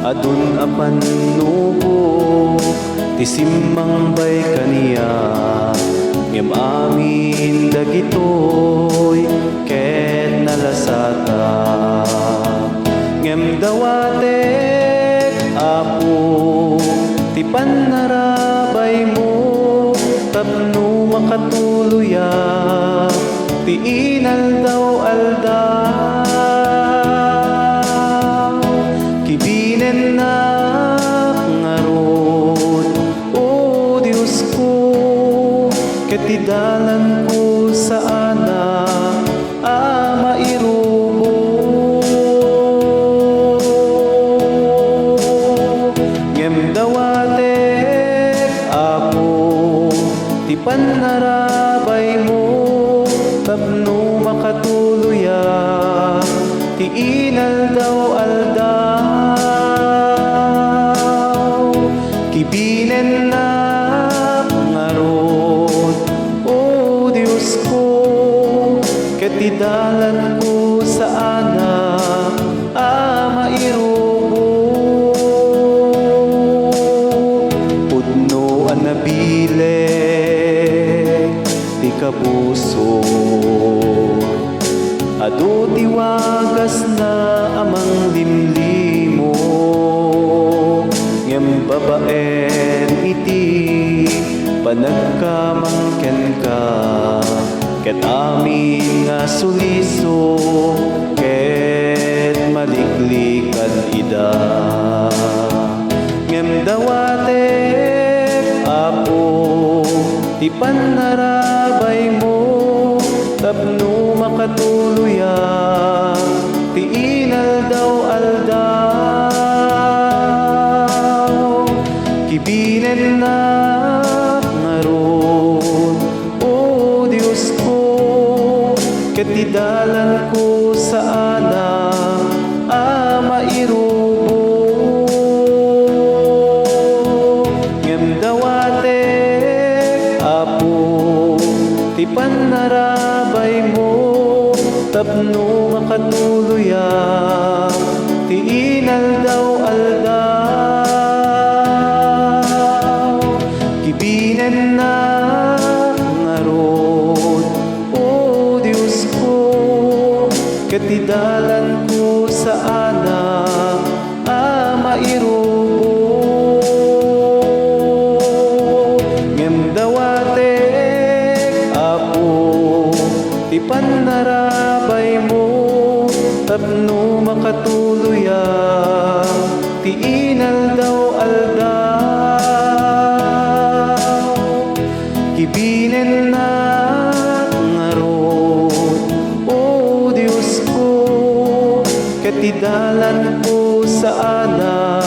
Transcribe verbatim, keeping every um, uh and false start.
Adun a pannubok ti simmangbay kaniak, ngem amin dagitoy ket nalasatak. Ngem dawatek, Apo, ti pannarabaymo tapno makatuloyak ti inaldaw-aldaw. Kibinennak ngarud, O Diosko, ket ti dalanko saanna a mairubo. Ngem dawatek, Apo, ti pannarabaymo tapno makatuloyak ti inaldaw-aldaw. Kibinennak ngarud, O Diosko, ket ti dalanko saanna a mairubo. Pudno a nabileg ti kabusor, adu ti wagasna a manglimlimo, ngem babaen iti panagkamang kenka, ket amin nga sulisok ket maliklikan ida. Ngem dawatek, Apo, ti pannarabaymo tapno makatuloyak ti inaldaw-aldaw. Kibinennak ngarud, O Diosko, ket ti dalanko saanna a mairubo. Ngem dawatek, Apo, ti pannarabaymo tapno makatuloyak ti inaldaw-aldaw. Kibinennak ngarud, O Diosko, ket ti dalanko saanna a mairubo. Ngem dawatek, Apo, ti pannarabaymo tapno makatuloyak ti inaldaw-aldaw. Kibinennak ngarud, O Diosko, ket ti dalanko saanna